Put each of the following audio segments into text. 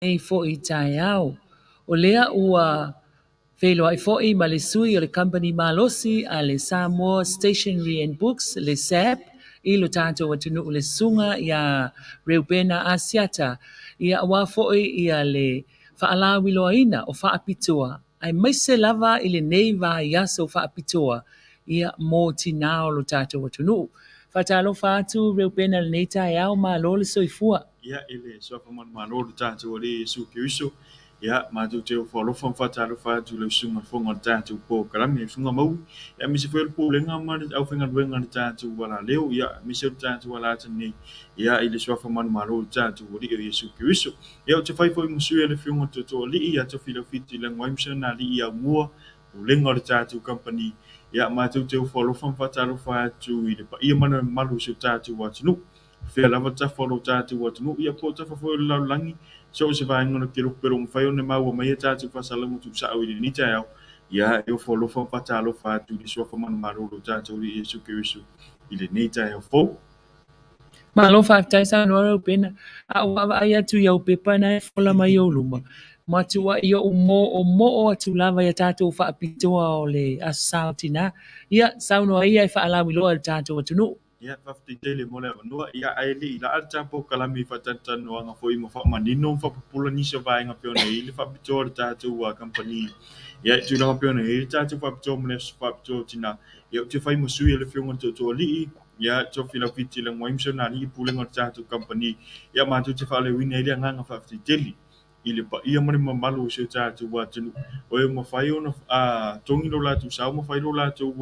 Nei foi taeao. O lea ua feiloai foi ma le sui o le Kamupani Malosi a le Samoa Stationery and Books, le SAB, i lo tatou atunuu le Susuga ia Reubena Asiata, ia aua foi ia le faalauiloaina o faapitoa aemaise lava i lenei vaiaso faapitoa ia mo tinā o lo tatou atunuu. Faatalofa atu Reubena i lenei taeao, malo le soifua. Ia, i le suafa manumalo o lo tatou Alii Iesu Keriso, ia, matou te ofo alofa ma faatalofa atu i lau Susuga i le Fofoga o le tatou polokalame, lau Susuga Maui, ia, aemaise foi o le Pulega ma le aufaigaluega a le tatou alaleo, ia, aemaise o le tatou ala atu nei, ia, i le suafa manumalo o le tatou Alii o Iesu Keriso. Ia, ou te fai foi ma sui o le Afioga i le Tootooalii, ia Tofilaufiti Lagoaimisa na alii aumua, Pulega o le tatou kamupani, ia, matou te ofo alofa ma faatalofa atu i le paia ma le mamalu o si o tatou atunuu. Fea lava tafa o lo tatou atunuu, ia po o tafa foi o le lalolagi, so o se vaega o le kelope o lo o mafai ona maua mai a tatou faasalalauga tuusao i lenei taeao, ia e ofo alofa ma faatalofa atu i le suafa manumalo o lo tatou Alii Iesu Keriso i lenei taeao fou. Malo faafetai saunoa Reubena. A ou vaavaai atu i au pepa na e fola mai i ou luma, matuai ou moomoo atu lava i a tatou faapitoa o le Aso Sa o Tinā. Ia, saunoa ia e faalauiloa i le tatou atunuu. Ia, faafetai tele mo le avanoa. Ia, ae le i laa le tatou polokalame i faatalatalanoaga foi ma faamanino ma faapupula nisi o vaega pei ona i ai le faapitoa o le tatou kamupani. Ia, i tulaga pei ona i ai le tatou faapitoa mo le aso faapitoa o tinā, ia, ou te fai ma sui o le Afioga i le Tootooalii, ia, Tofilaufiti Lagoaimisa na alii pulega o le tatou kamupani. Ia, matou te faaleoina ai le agaga faafetai tele i le paia ma le mamalu o si o tatou atunuu, o e mafai ona togi lo latou sao ma fai lo latou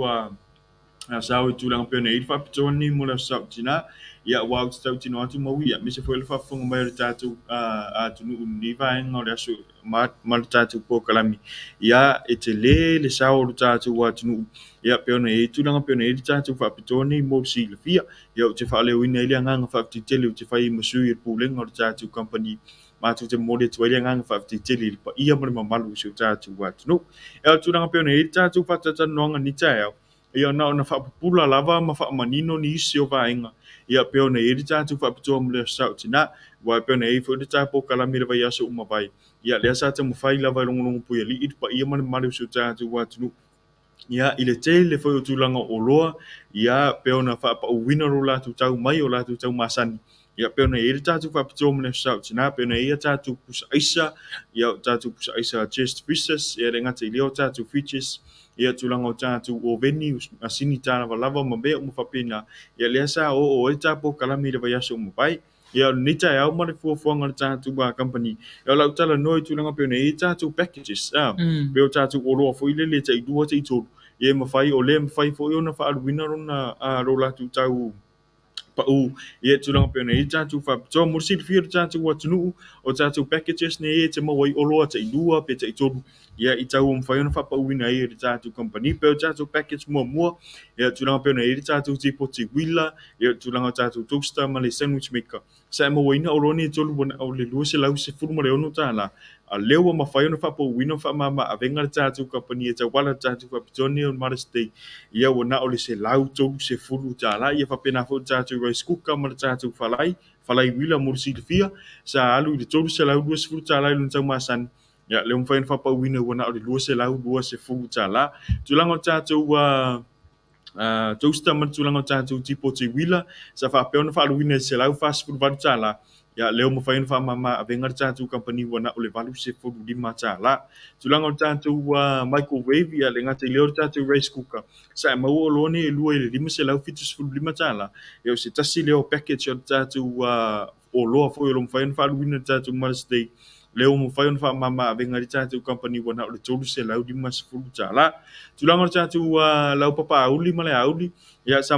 sao i tulaga pei ona i ai le faapitoa lenei mo le Aso Sa o Tinā. Ia, aua ou te tautino atu Maui, aemaise foi o le faafofoga mai o le tatou atunuu i lenei vaega o le aso ma le tatou polokalame. Ia, e tele le sao o le tatou atunuu, ia, pei ona i ai tulaga pei ona i ai le tatou faapitoa lenei mo le silafia. Ia, ou te faaleoina ai le agaga faafetai tele ou te fai ai ma sui o le Pulega o le tatou kamupani matou te momoli atu ai le agaga faafetai tele i le paia ma le mamalu o si o tatou atunuu. Ia, o le tulaga pei ona i ai le tatou faatalatalanoaga i lenei taeao, ia na ona faapupula lava ma faamanino nisi o vaega, ia pei ona i ai le tatou faapitoa mo le Aso Sa o Tinā, aua e pei ona i ai foi le tatou polokalame i le vaiaso ua mavae, ia lea sa taumafai lava e logologo puialii le paia ma le mamalu o si o tatou atunuu. Ia, i le tele foi o tulaga o oloa, ia, pei ona faapauina lo latou tau mai o latou tau masani. Ia, pei ona i ai le tatou faapitoa mo le Aso Sa o Tinā, pei ona i ai a tatou pusa aisa, ia, o tatou pusa aisa chest freezers, ia, e le gata i lea o tatou fridges, ia, tulaga o tatou oveni, masini talavalava ma mea uma faapena. Ia, lea sa oo ai le tatou polokalame i le vaiaso ua mavae. Ia, o lenei taeao ma le fuafuaga a le tatou company, ia, o le a ou talanoa i tulaga pei ona i ai tatou packages, pei o tatou oloa foi lele tai lua tai tolu, ia e mafai, o lea e mafai foi ona faaaluina lona, lo latou tau pau, ia tulaga pei ona i ai tatou faapitoa. Mo le silafia e le tatou atunuu, o tatou packages nei e te maua ai oloa tai lua pe tai tolu, ia i tau ua mafai ona faapauina ai e le tatou company. Pei o le tatou package muamua, ia tulaga pei ona i ai le tatou tipoti uila, ia le tulaga o tatou toaster ma le sandwich maker. Sa e mauaina oloa nei e tolu ua na o le $216, a lea ua mafai ona faapauina ma faamama avega le tatou kamupani e tauala i le tatou faapitoa nei o le Mother's Day, ia ua na o le $130. Ia faapena foi le tatou rice cooker ma le tatou falai, falai uila mo le silafia, sa alu i le $320 i lona tau masani, ia lea ua mafai ona faapauina ua na o le $220. Tulaga o le tatou toaster ma le tulaga o tatou tipoti uila, sa faapea ona faaluina i le $148, ia lea ua mafai ona faamama avega le tatou kamupani ua na o le $85. Tulaga o le tatou microwave, ia le gata i lea o le tatou rice cooker, sa e maua oloa nei e lua i le $575, ia o se tasi lea o package o le tatou oloa foi o lo o mafai ona faaluina i le tatou Mother's Day, lea ua mafai ona faamama avega i le tatou kamupani ua na o le $350. Tulaga o le tatou laupapa auli ma le auli, ia sa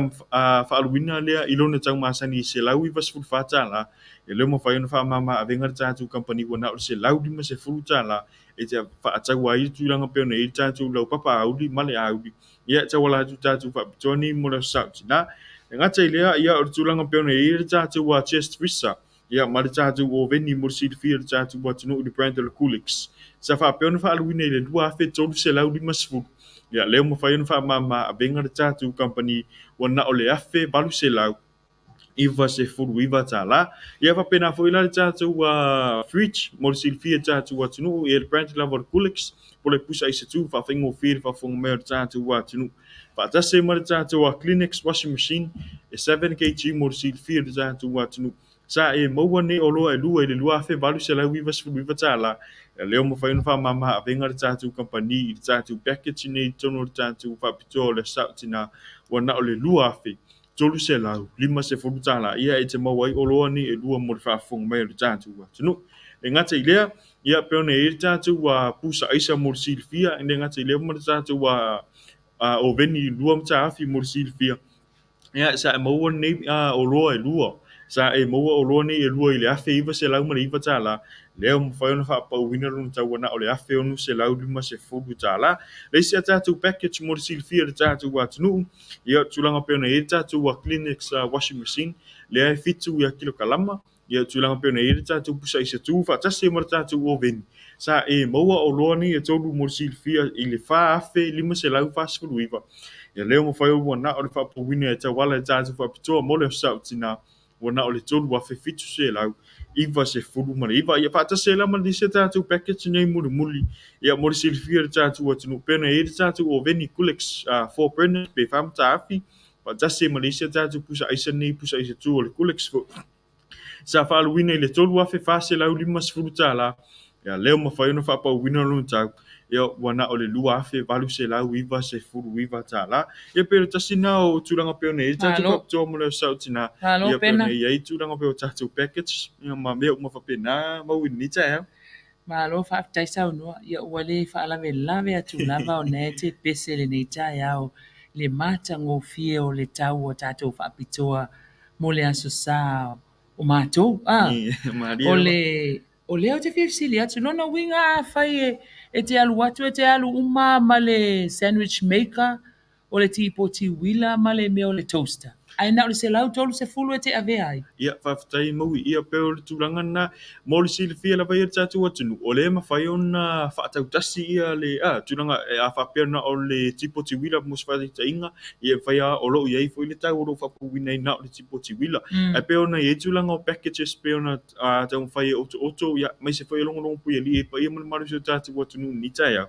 faaluina lea i lona tau masani i $194, ia lea ua mafai ona faamama avega le tatou kamupani ua na o le $150 e te faataua ai le tulaga pei ona i ai le tatou laupapa auli ma le auli. Ia, e tauala atu tatou faapitoa nei mo le Aso Sa o Tinā. E gata i lea, ia, o le tulaga pei ona i ai le tatou chest freezer, ia, ma le tatou oveni mo le silafia e le tatou atunuu i le brand o le Coolix, sa faapea ona faaluina i le $2,350. Ia, lea ua mafai ona faamama avega le tatou kamupani ua na o le $1,800. 99 tala. Ia faapena foi la le tatou fridge mo le silafia e tatou atunuu, ia le brand lava o le Coolix po o le pusa aisa tu faafaigofie le faafofoga mai o le tatou atunuu. Faatasi ai ma le tatou Kleenex washing machine e 7 kg mo le silafia e le tatou atunuu. Sa e maua nei oloa e lua i le $2,899 tala. Ia lea ua mafai ona faamama avega le tatou kamupani i le tatou package nei i totonu o le tatou faapitoa o le Aso Tina ua na o le $2,350. Ia e te maua ai oloa nei e lua mo le faafofoga mai o le tatou atunuu. E gata i lea, ia pei ona i ai le tatou pusa aisa mo le silafia, e le gata i lea ma le tatou oveni 2 matafi mo le silafia. Ia sa e maua nei oloa e lua. Sa e maua oloa nei e lua i le $1,909. Lea ua mafai ona faapauina lona tau na o le $1,650. Le isi a tatou package mo le silafia e le tatou atunuu, ia tulaga pei ona i ai le tatou Kleenex washing machine, lea e 7 ia kilokalama, ia tulaga pei ona i ai le tatou pusa aisa tu faatasi ai ma le tatou oveni. Sa e maua oloa nei e tolu mo le silafia i le $4,549. Ia lea ua mafai ua na o le faapauina e tauala i tatou faapitoa mo le Aso Tina ua na o le $3,799. Ia faatasi ai la ma nisi a tatou package nei mulimuli. Ia mo le silafia e le tatou atunuu pei ona i ai le tatou oveni Coolix 4 burner pe 4 mataafi faatasi ai ma le isi a tatou pusa aisa nei pusa aisa tu o le Coolix foi. Sa faaluina i le $3,450. Ia lea ua mafai ona faapauina lona tau ia ua na o le $2,899. Ia pe o le tasi lena o tulaga pei ona i ai le tatou Malo. faapitoa mo le Aso Tina. Malo Ia pei Pena. ona i ai tulaga pei o tatou package ia ma mea uma faapena mau i lenei taeao. Malo faafetai saunoa. Ia ua le faalavelave atu lava ona e te pese lenei taeao le matagofie o le tau o tatou faapitoa mo le aso sa o matou. Ah, Malie o lava. le o lea ou te fia fesili atu lona uiga afai e te alu atu e te alu uma ma le sandwich maker o le tipoti uila ma le mea o le toaster ae na o le 130 e te avea ai. Ia, faafetai Maui. Ia, pei o le tulaga lena mo le silafia lava ia le tatou atunuu, o lea e mafai ona faatautasi ia le tulaga a faapea na o le tipoti uila mo se faataitaiga, ia e mafai lava o lo o i ai foi le tau o lo o faapauina ai na o le tipoti uila. Ae pei ona i ai tulaga o packages pei ona taumafai e otooto, ia aemaise foi e logologo puialii e paia ma le mamalu o si o tatou atunuu i lenei taeao.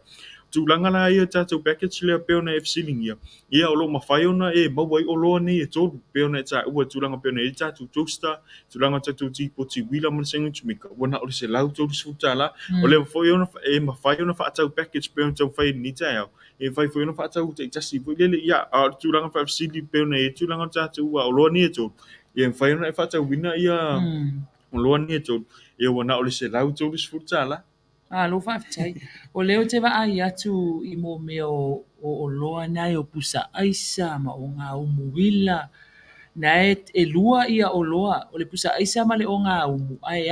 Tulaga la ia tatou package lea pei ona e fesiligia, ia o lo o mafai ona e maua ai oloa nei e tolu pei ona e taua i tulaga pei ona i ai le tatou toaster, tulaga o tatou tipoti uila ma le sandwich maker ua na o le $130. O lea foi ona e mafai ona faatau package pei ona taumafai i lenei taeao, e mafai foi ona faatau taitasi foi lele. Ia, a o le tulaga faafesili pei ona i ai tulaga o tatou oloa nei e tolu, ia e mafai ona e faatauina ia oloa nei e tolu, ia ua na o le $130. Malo faafetai. O lea ou te vaai atu i mo mea o oloa nai o pusa aisa ma o gaumu uila. Na e lua ia oloa o le pusa aisa ma le ogaumu ae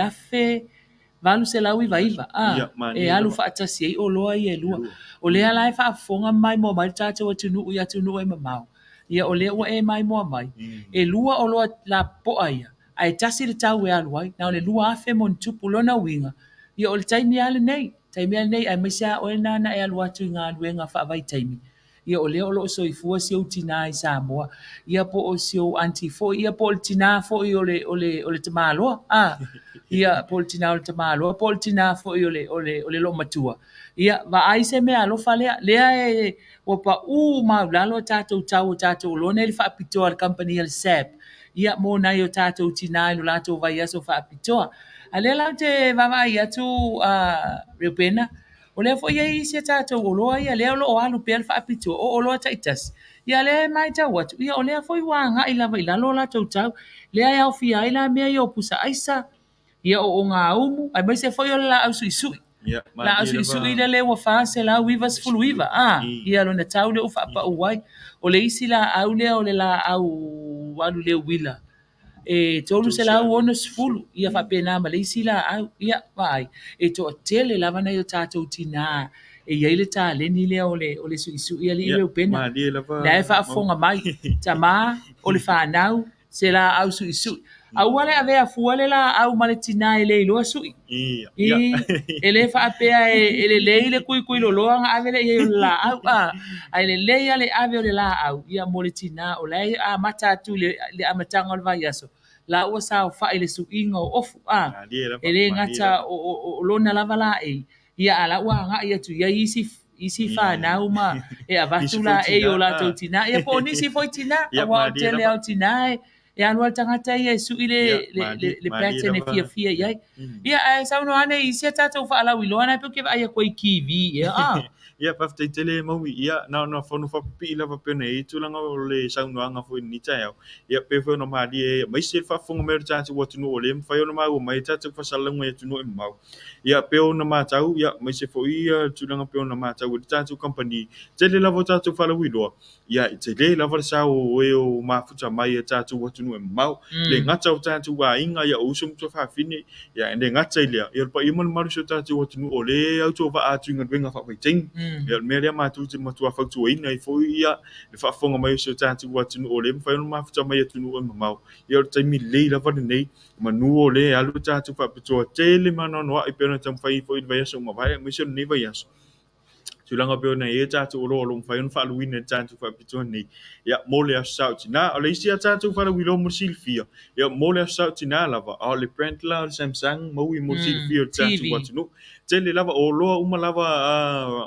1899 Ia, e malie alu lava. faatasi ai oloa ia e lua. Lua. O lea la e faafofoga mai moa mai le tatou atunuu i atunuu e mamao. Ia o lea ua e maimoa mai. E lua oloa lapopoa ia ae tasi le tau e alu ai. Na o le 2,000 mo ni tupu lona uiga. Ia o le taimi lava lenei. Taimi lava lenei aemaise lava oe na e alu atu i galuega faavaitaimi. Ia o lea o lo o soifua si ou tina i Samoa. Ia po o si ou aunty foi, ia po o le tina foi o le tamaloa. Ah, ia po o le tina o le tamaloa, po o le tina foi o le loomatua. Ia vaai se mea alofa lea. Lea e ua pau maulalo tatou tau o tatou oloa nei le faapitoa a le kamupani a le SAB. Ia mo nai o tatou tina i lo latou vaiaso faapitoa. A lea la ou te vaavaai atu Reupena, o lea foi e i ai isi a tatou oloa ia lea o lo o alu pea le faapitoa o oloa taitasi. Ia lea e matau atu, ia o lea foi ua agai lava i lalo o latou tau. Lea e aofia ai la mea ia o pusa aisa, ia o ogaumu, aemaise foi o le laau suisui. Ia, Laau malie suisui lava. lea ua 499 ia lona tau lea ua faapau ai. O le isi laau lea o le laau alu le uila e 360 ia faapena ma le isi laau. Ia vaai, e toatele lava nai o tatou tina e i ai le taleni lea o le suisui alii Ia, Reupena. malie lava. La e faafofoga mai, tamā o le fanau se laau suisui. Aua le avea fua le laau ma le tina e le iloa sui. Ia, ia. E le faapea e lelei le kuikui loloa na ave le i ai o le laau ae lelei lava le ave o le laau ia mo le tina o la e amata atu i le amataga o le vaiaso. la ua saofa'i i le su'iga o ofu a. E lē gata o lona lava laei, ia a la ua aga'i atu i ai isi isi fanau ma e avatu laei o latou tinā, ia po o nisi foi tinā, auā o le tele lava o tinā e alu lava le tagata ia e su'i le le pattern e fiafia i ai. Ia ae saunoa ane i isi a tatou faalauiloa na e pei ou te vaai atu ai i TV ea a. Ia, faafetai tele Maui. Ia, na ona fono faapipii lava pei ona i ai tulaga o le saunoaga foi i lenei taeao. Ia, pei foi ona malie ai, aemaise le faafofoga mai o le tatou atunuu o lea e mafai ona maua mai tatou faasalalauga i atunuu e mamao. Ia, pei ona matau, ia, aemaise foi ia tulaga pei ona matau ai le tatou kamupani, tele lava o tatou faalauiloa, ia, e tele lava le sao o e o mafuta mai i tatou atunuu e mamao. E le gata o tatou aiga, ia, o uso ma tuafafine, ia, e le gata i lea, ia, o le paia ma le mamalu o si o tatou atunuu o lea e autovaa atu i galuega faavaitaimi. Ia, o le mea lea matou te matua fautuaina ai foi ia le faafofoga mai o si o tatou atunuu o lea e mafai ona mafuta mai i atunuu e mamao. Ia, o le taimi lelei lava lenei, manu o lea e alu le tatou faapitoa tele ma anoanoai pei ona taumafai foi i le vaiaso ua mavae aemaise o lenei vaiaso. Tulaga pei ona i ai tatou oloa o lo o mafai ona faaluina i le tatou faapitoa nei. Ia, mo le Aso Sa o Tinā. O le isi a tatou faalauiloa mo le silafia, ia, mo le Aso Sa o Tinā lava, a o le brand la o le Samsung, maui mo le silafia o le tatou atunuu. Tele lava, o oloa uma lava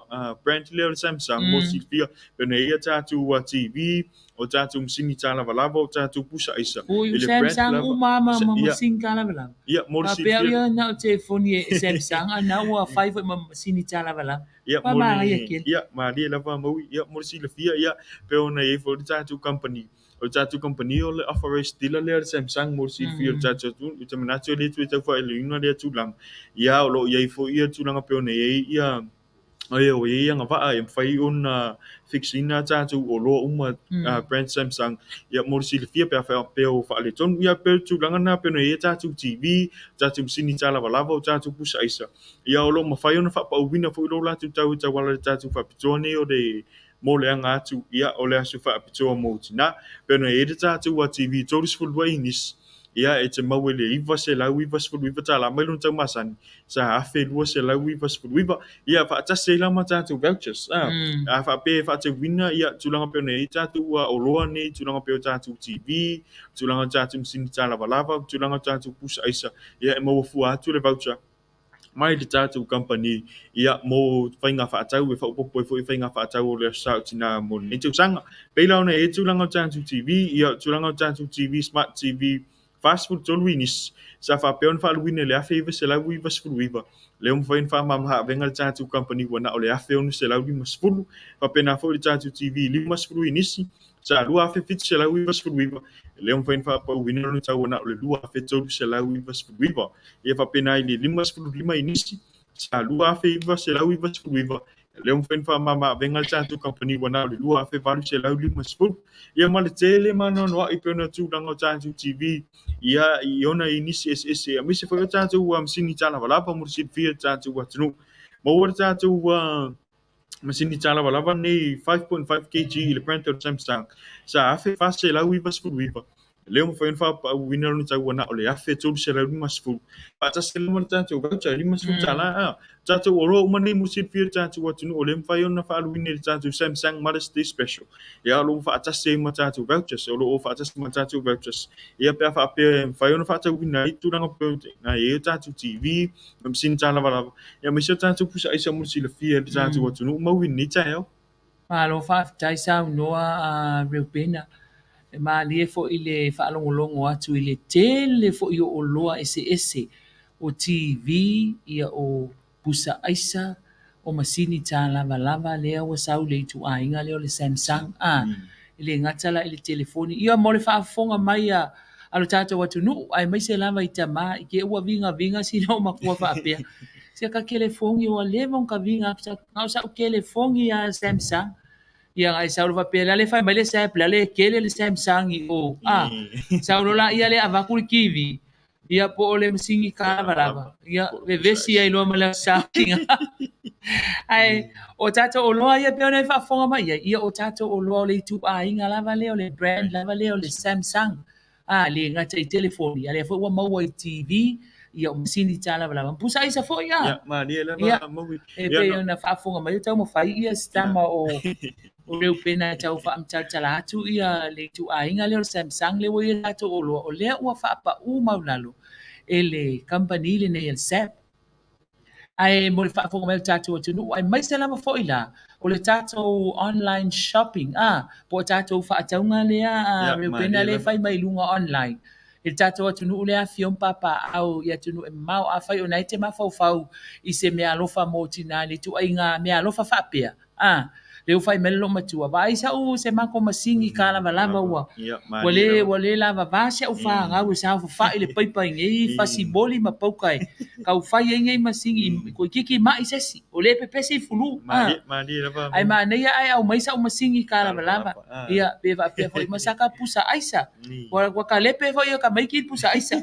a brand lea o le Samsung mo le silafia, pei ona i ai tatou TV, o tatou masini tālavalava, o tatou pusa aisa. Ui, o Samsung uma ma masini tālavalava. Ia, mo le silafia. Faapea ia na o telefoni e Samsung, a na ua fai foi ma masini tālavalava. Ia, mo le, ia, malie lava Maui. Ia, mo le silafia, ia, pei ona i ai foi le tatou company. O le tatou company o le authorized dealer lea o le Samsung mo le silafia o le tatou atunuu. Ou te manatu e le toe tau faailoina lea tulaga. Ia, o lo o i ai foi ia tulaga pei ona i ai ia e o i ai agavaa e mafai ona fix ina tatou oloa uma brand Samsung. Ia, mo le silafia pe a faapea o faaletonu. Ia, pei o le tulaga lena pei ona i ai tatou TV, tatou masini tālavalava, o tatou pusa aisa. Ia, o lo o mafai ona faapauina foi lo latou tau e tauala i le tatou faapitoa nei o le mo le aga atu, ia, o le aso faapitoa mo tinā. Pei ona i ai le tatou TV 32 inisi, ia, e te maua i le $999 mai lona tau masani, sa $1,299. Ia, faatasi ai la ma tatou vouchers. A faapea e faatauina, ia, tulaga pei ona i ai tatou oloa nei, tulaga pei o tatou TV, tulaga o tatou masini tālavalava, tulaga o tatou pusa aisa, ia, e maua fua atu le voucher mai le tatou kamupani, ia, mo faiga faatau e faaopoopo ai foi faiga faatau o le Aso Sa o Tinā mo lenei tausaga. Pei la ona i ai tulaga o tatou TV, ia, tulaga o tatou TV, Smart TV 43 inisi, sa faapea ona faaluina i le 1999, lea ua mafai ona faamama-avega le tatou kamupani ua na o le 1650. Faapena foi le tatou TV 50 inisi, sa 2799, lea ua mafai ona faapauina lona tau ua na o le 2399. Ia faapena i le 55 inisi, sa 2999, lea ua mafai ona faamama-avega le tatou kamupani ua na o le 2850. Ia ma le tele ma anoanoai pei ona tulaga o tatou TV, ia i ona inisi eseese, aemaise foi o tatou masini tālavalava mo le silafia e le tatou atunuu. Maua le tatou masini tālavalava nei 5.5 kg i le brand o le Samsung, sa 1499, lea ua mafai ona faapauina lona tau ua na o le 1350. Faatasi ai ma le tatou voucher e $50 a. Tatou oloa uma nei mo le silafia e le tatou atunuu o lea e mafai ona faaluina i le tatou Samsung Mother's Day Special. Ia o lo o faatasi ai ma tatou vouchers, o lo o faatasi ma tatou vouchers. Ia pe a faapea e mafai ona faatauina ai tulaga pei ona i ai o tatou TV, ma masini tālavalava, ia aemaise o tatou pusa aisa mo le silafia e le tatou atunuu mau i lenei taeao. Malo faafetai saunoa a Reubena. E malie foi le faalogologo atu i le tele foi o oloa eseese, o TV, ia o pusa aisa, o masini tālavalava lea ua sau i le ituaiga lea o le Samsung. A, e le gata la i le telefoni. Ia mo le faafofoga mai a lo tatou atunuu, aemaise lava i tamā, i te i ua vigaviga sina ou matua faapea, Sia ka telefoni ua leva ona ka viga atu, na o sa'u telefoni a Samsung. Ia ae sau loa faapea, la le fai mai le Sap, la le tele le Samsung i o. A, sau loa laia lea avatu le TV, ia po o le masini tālavalava, ia vevesi ai loa ma le Aso Sa. Ae o tatou oloa ia pei ona e faafofoga mai ai, ia o tatou oloa o le ituaiga lava lea, o le brand lava lea o le Samsung. A, le gata i telefoni, a lea foi ua maua i TV, ia o masini tālavalava. Pusa aisa foi a. Ia, malie lava Ia, Maui. e Ia, pei no. ona faafofoga mai o taumafai ia si tama o O Reupena e tau faamatalatala atu ia le ituaiga lea o le Samsung lea ua i ai tatou oloa, o lea ua faapaū maulalo e le kamupani lenei a le SAB. Ae mo le faafofoga mai o le tatou atunuu, aemaise lava foi la o le tatou online shopping, po o tatou faatauga lea a Reupena lea e fai mai luga online i le tatou atunuu lea afifio ma papaaao i atunuu e mamao. Afai o na e te mafaufau i se meaalofa mo tinā i le ituaiga meaalofa faapea, lea ua fai mai le loomatua, vaai sau se matou masini kalavalava ua ua le lavava si au fanau e saofafai le paipa i nei fasimoli ma pauka e taufai ai nei masini toeitiiti mai se isi o lea e pepesi i fulu. Ae manaia ae aumai sau masini kalavalava ia pe faapea foi ma saka pusa aisa ua kalepe foi e tamaiti le pusa aisa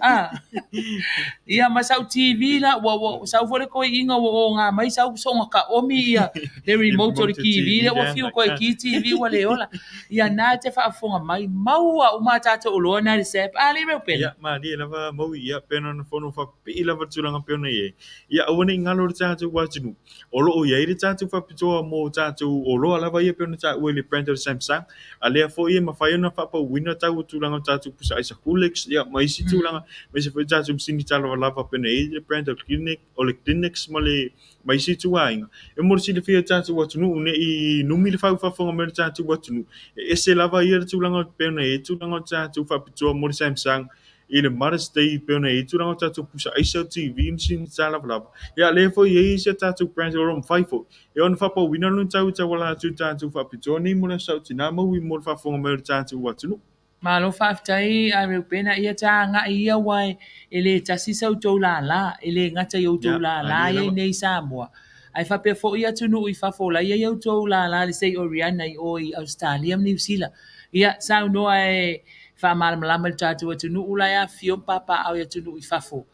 ia ma sau TV la ua sau foi le toeaina ua oga mai sau soona taomi ia le remote o le TV lea ua fiu toe ki TV ua le ola. Ia na te faafofoga mai maua uma tatou oloa na le SAP a le Reupena. Ia malie lava Maui, ia pei ona fono faapipii lava le tulaga pei ona i ai. Ia aua ne i galo le tatou atunuu o lo o i ai le tatou faapitoa mo tatou oloa lava ia pei ona taua i le brand o le Samsung, a lea foi e mafai ona faapauina tau o tulaga o tatou pusa aisa Coolix ia ma isi tulaga, aemaise foi tatou masini talavalava pei ona i ai le brand o le Clinic, o le Kleenex ma le ma isi ituaiga. E mo le silafia e le tatou atunuu ne i numi le faafofoga mai o le tatou atunuu, e ese lava ia le tulaga pei ona i ai tulaga o tatou faapitoa mo le Samsung i le Mother's Day pei ona i ai tulaga o tatou pusa aisa, TV ma masini talavalava. Ia lea foi e i ai isi a tatou brand o lo o mafai foi e ono faapauina lona tau e tauala atu i le tatou faapitoa nei mo le Aso Sautinā Maui mo le faafofoga mai o le tatou atunuu. Malo faafetai a Reupena, ia ta agai ia aua e le tasi sa outou lala, e le gata i outou lala ia i nei Samoa, ae faapea foi atunuu i fafo la e i ai outou lala le Sei Oriana i o i Ausetalia ma Niu Sila. Ia saunoa e faamalamalama i le tatou atunuu la e afifio ma papaaao i atunuu i fafo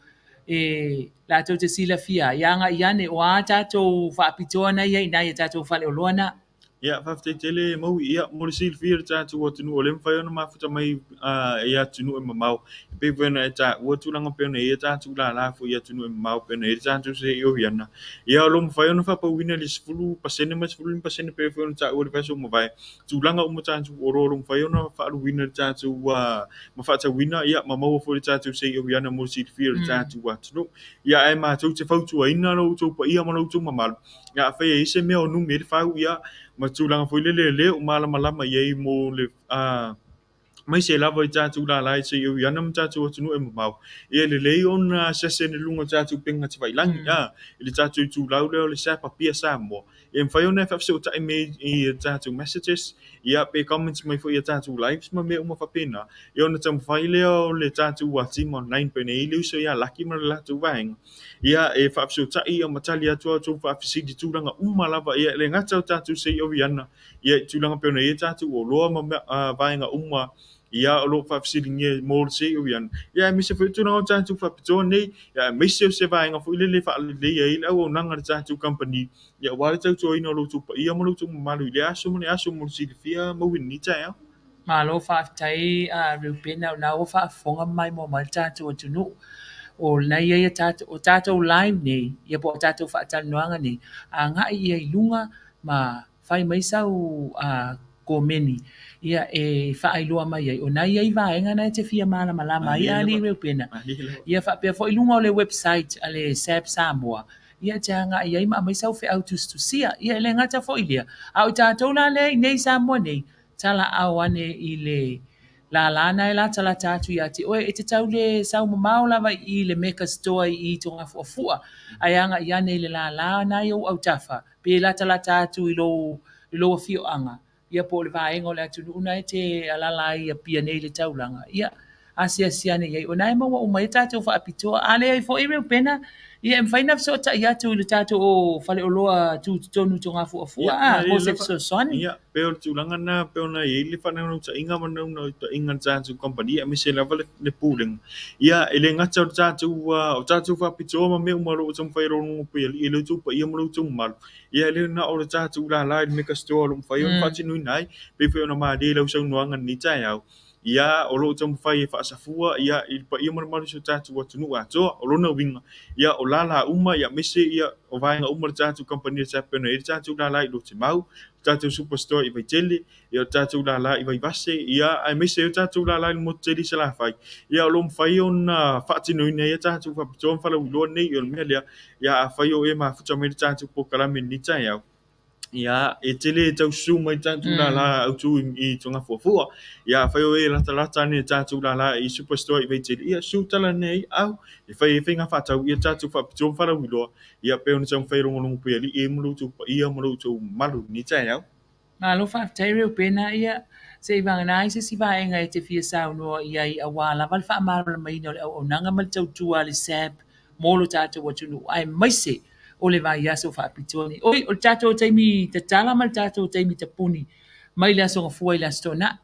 e latou te silafia ai, ia agai ane o a tatou faapitoa na i ai i ina i a tatou faleoloa na. Ia, faafetai tele Maui. Ia, mo le silafia e le tatou atunuu, o lea e mafai ona mafuta mai i atunuu e mamao. E pei foi ona e taua tulaga pei ona i ai tatou lala foi i atunuu e mamao pei ona i ai le tatou Sei Oriana. Ia, o lo o mafai ona faapauina i le 10% ma le 15% pei foi ona taua i le vaiaso ua mavae. Tulaga uma tatou oloa o lo o mafai ona faaluina i le tatou ma faatauina, ia, ma maua foi i le tatou Sei Oriana mo le silafia e le tatou atunuu. Ia, ae matou te fautuaina lo outou paia ma lo outou mamalu, ia afai e i ai se mea o numi ai le fau, ia, ma tulaga foi lele lea o malamalama i ai mo le aemaise lava i tatou lala i Sei Oriana ma tatou atunuu e mamao, ia lelei ona asiasi ane i luga o tatou upega tafailagi, i le tatou itulau lea o le SAP Apia Samoa, e mafai ona e faafesootai mai i tatou messages, ia pe comments mai foi i tatou lives ma mea uma faapena, ia ona taumafai lea o le tatou team online pei ona i ai le uso ia Laki ma le latou vaega, ia e faafesootai ia ma tali atu a outou faafesili tulaga uma lava, ia e le gata o tatou Sei Oriana, ia i tulaga pei ona i ai tatou oloa ma vaega uma, ia o lo o faafesiligia mo le Sei Oriana, ia aemaise foi tulaga o tatou faapitoa nei, ia aemaise o se vaega foi lele e faaleleia ai le auaunaga a le tatou kamupani, ia aua le tautuaina o lo outou paia ma lo outou mamalu i lea aso ma le aso mo le silafia Maui i lenei taeao. Malo faafetai a Reupena, o lena ua faafofoga ma maimoa mai le tatou atunuu. O lena e i ai o tatou live nei, ia po o tatou faatalanoaga nei, agai ia i luga ma fai mai sau komeni ia e faailoa mai ai. O na e i ai vaega na e te fia malamalama ai a alii Reupena. Ia faapea foi luga o le website a le SAB Samoa, ia te agai ai ma aumai sau feau tusitusia. Ia e le gata foi lea, a o i tatou la lea i nei Samoa nei, talaau ane i le lala na e latalata atu ia te oe, e te tau le sau mamao lava i le Mega Store i Togafuafua, ae agai ane i le lala na i ou autafa, pe latalata atu i lou afioaga, ia po o le vaega o le atunuu na e te alala ai i Apia nei i le taulaga, ia asiasi ane i ai. O na e maua uma ai tatou faapitoa. A leai foi Reupena, ia e mafai ona fesootai atu i le tatou faleoloa tutotonu i Togafuafua, a mo se fesoasoani. Ia, pei o le tulaga na pei ona i ai le faanaunautaiga ma naunautaiga a le tatou kamupani, aemaise lava le pulega. Ia, e le gata o le tatou o tatou faapitoa ma mea uma o lo o taumafai e lologo pei i lo outou paia ma lo outou mamalu. Ia, e le na o le tatou lala i le Mega Store o lo o mafai ona faatinoina ai, pei foi ona malie i lau saunoaga i lenei taeao. Ia, o lo o taumafai e faasafua ia i le paia ma le mamalu o si o tatou atunuu atoa. O lona uiga, ia o lala uma ia aemaise ia o vaega uma o le tatou kamupani a le SAP e pei ona i ai le tatou lala i Lotimau, le tatou Superstore i Vaitele, ia o le tatou lala i Vaivase, ia aemaise ai o tatou lala i le motu tele i Salafai, ia o lo o mafai ona faatinoina ai a tatou faapitoa ma falauiloa nei. O le mea lea, ia afai o e mafuta mai le tatou polokalame i lenei taeao, ia e tele tau susu mai tatou lala autu i Togafuafua. Ia afai o e latalata ane i tatou lala i Superstore i Vaitele, ia susu tala nei au e fai ai faiga faatau ia tatou faapitoa ma falauiloa, ia pei ona taumafai e logologo pea alii ai ma lo outou paia ma lo outou mamalu i lenei taeao. Malo faafetai Reubena, ia se i vagana ai se isi vaega e te fia saunoa i ai aua lava le faamalamalamaina o le auaunaga ma le tautua a le SAB mo lo tatou atunuu aemaise o le vaiaso faapitoa nei. Oi, o le tatou taimi tatala ma le tatou taimi tapuni mai le Aso Gafua i le Aso Toonai.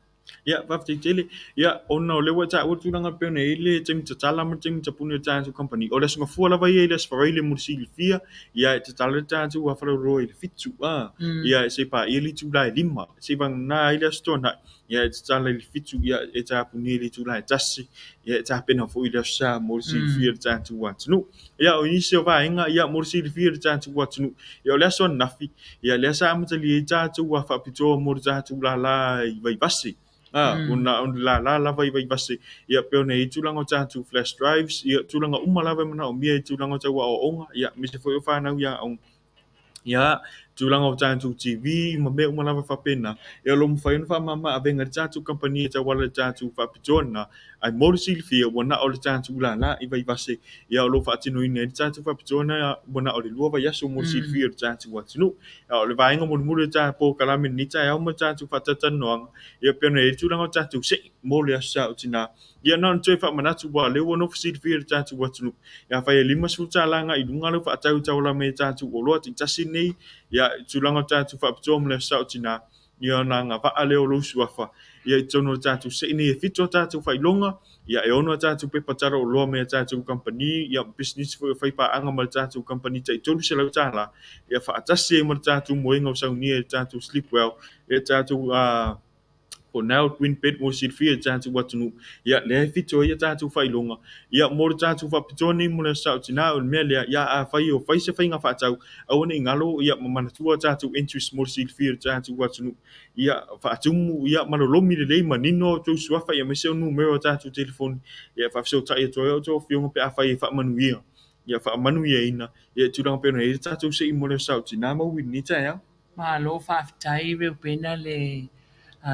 Ia, faafetai tele. Ia, ona o lea ua taua le tulaga e pei ona i ai le taimi tatala ma le taimi tapuni o le tatou company. O le Aso Gafua lava ia i le Aso Faraile mo le silafia, ia e tatala le tatou faleoloa i le 7, ia se i paia le itula e 5, se i vagana ai le Aso Toonai, ia e tatala i le 7, ia e tapunia i le itula e 1, ia e tapena foi i le Aso Sa mo le silafia e le tatou atunuu. Ia, o nisi o vaega, ia mo le silafia e le tatou atunuu, ia o le aso ananafi, ia lea sa amatalia ai tatou faapitoa mo le tatou lala i Vaivase. Ona o le lala lava i Vaivase, ia pei ona i ai tulaga o tatou flash drives, ia tulaga uma lava e manaomia i tulaga o tau aoaoga, ia aemaise foi o fanau i aoga. Ia, tulaga o tatou TV ma mea uma lava faapena, ia o lo o mafai ona faamama avega i le tatou kamupani e tauala i le tatou faapitoa lena, ae mo le silafia ua na o le tatou lala i Vaivase, ia o lo o faatinoina ai le tatou faapitoa lena ua na o le 2 vaiaso mo le silafia o le tatou atunuu. O le vaega mulimuli o le tatou polokalame i lenei taeao ma le tatou faatalatalanoaga, ia pei ona i ai le tulaga o tatou sei mo le Aso Sa o Tina. Ia na ona toe faamanatu aua o lea ua nofo silafia e le tatou atunuu, ia afai e $50 agai i luga lau faatau i tauala mai e tatou oloa taitasi nei, ia i tulaga o tatou faapitoa mo le Aso Sa o Tina, ia ona agavaa lea o lou suafa ia i totonu o le tatou sei nei e 7 o tatou faailoga, ia e 6 a tatou pepa tala oloa mai a tatou kamupani, ia pisinisi foi o faipaaga ma le tatou kamupani tai $300, ia faatasi ai ma le tatou moega o saunia i le tatou Sleep Well, ia tatou Cornell Twin Bed mo le silafia i le tatou atunuu, ia lea e 7 ai a tatou faailoga, ia mo le tatou faapitoa nei mo le Aso Sa o Tina. O le mea lea, ia afai o fai se faiga faatau, aua ne i galo ia ma manatua a tatou entries mo le silafia i le tatou atunuu, ia faatumu ia malolomi lelei manino a outou suafa, ia aemaise o numera o tatou telefoni, ia faafesootai atu ai a outou afioga pe afai e faamanuia, ia faamanuiaina ia tulaga pei ona i ai le tatou sei mo le Aso Sa o Tina ma ui i lenei taeao. Malo faafetai Reubena le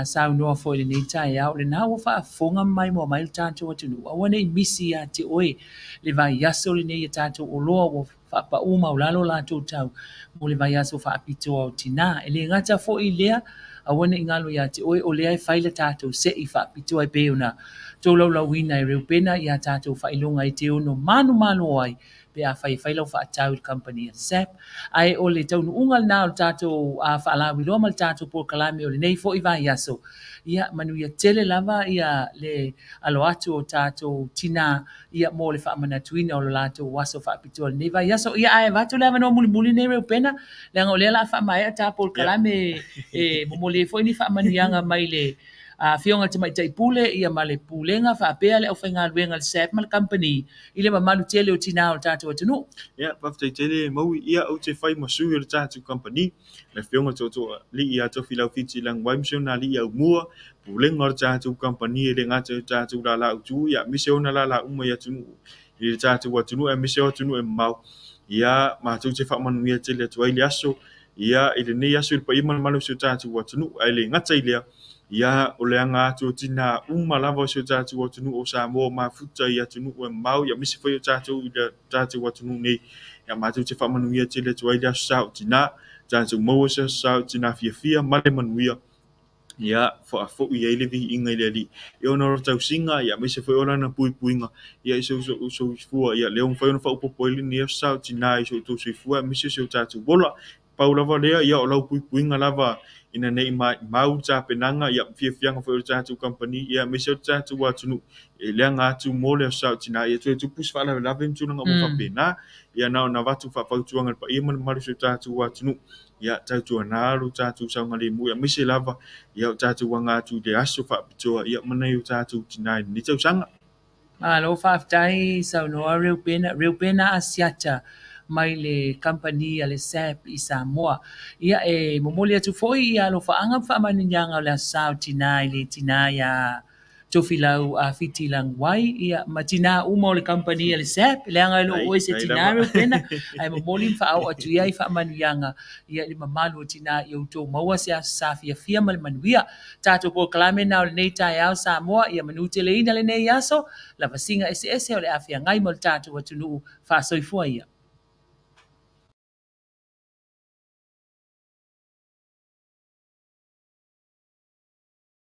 saunoa foi i lenei taeao. O lena ua faafofoga ma maimoa mai le tatou atunuu, aua ne i misi ia te oe le vaiaso lenei e tatou oloa ua faapau maulalo latou tau mo le vaiaso faapitoa o tina. E le gata foi i lea, aua ne i galo ia te oe o lea e fai le tatou sei faapitoa e pei ona tolaulauina e Reubena ia tatou faailoga e te ono manumalo ai pe afai e fai lau faatau i le kamupani a le SAP. Ae o le taunuuga lena o le tatou faalauiloa ma le tatou polokalame o lenei foi vaiaso, ia manuia tele lava ia le alo atu o tatou tina ia mo le faamanatuina o le latou aso faapitoa lenei vaiaso. Ia ae avatu le avanoa mulimuli nei Reubena, leaga o lea o le a faamaea ta polokalame e momoli ai foi ni faamanuiaga mai le Afioga i le Tamaitai Pule ia ma le Pulega faapea le aufaigaluega a le SAP ma le kamupani i le mamalu tele o tina o le tatou atunuu. Ia, faafetai tele Maui. Ia, ou te fai ma sui o le tatou kamupani, le Afioga i le Tootooalii ia Tofilau Fiti Laguai ma si ona alii aumua, Pulega o le tatou kamupani e le gata i le tatou lala autu, ia aemaise ona lala uma i atunuu i le tatou atunuu, aemaise o atunuu e mamao. Ia, matou te faamanuia tele atu ai le aso, ia, i lenei aso i le paia ma le mamalu o si o tatou atunuu. Ae le gata i lea, ia, o le aga atu o tina uma lava o si o tatou atunuu o Samoa mafuta i atunuu e mamao, ia aemaise foi o tatou i le tatou atunuu nei. Ia, matou te faamanuia tele atu ai le Aso Sa o Tina, tatou maua se Aso Sa o Tina fiafia ma le manuia. Ia, faafoi ai le viiga i le Alii i ona o tausiga, ia aemaise foi o lana puipuiga, ia i soifua, ia lea ua mafai ona faaopoopo ai lenei Aso Sa o Tina i so outou soifua, aemaise o si o tatou ola. Pau lava lea, ia o lau puipuiga lava Ina nei maumau tapenaga, ia, fiafiaga foi o le tatou kamupani, ia, aemaise o le tatou atunuu e leaga atu mo le Aso Sa o Tina, ia toe tupu se faalavelave ma tulaga uma faapena. Ia na ona avatu faafautuaga i le paia ma le mamalu o si o tatou atunuu, ia tautuana lo tatou saogalemu, aemaise lava ia o tatou aga atu i le aso faapitoa, ia, ma nai o tatou tina i lenei tausaga. Malo faafetai saunoa Reupena, Reupena Asiata mai le kamupani a le SAB i Samoa. Ia e momoli atu foi ia alofaaga ma faamanuiaga o le Aso Sa o Tina i le tina iā Tofilau Fiti Laguai, ia ma tina uma o le kamupani a le SAB, leaga e le o oe se tina Reupena, ae momoli ma faaoo atu i ai faamanuiaga, ia, i le mamalu o tina ia outou maua se aso sa fiafia ma le manuia. Tatou polokalame na o lenei taeao Samoa, ia manuteleina lenei aso, lavasiga eseese o le a feagai ma le tatou atunuu. Faasoifua ia.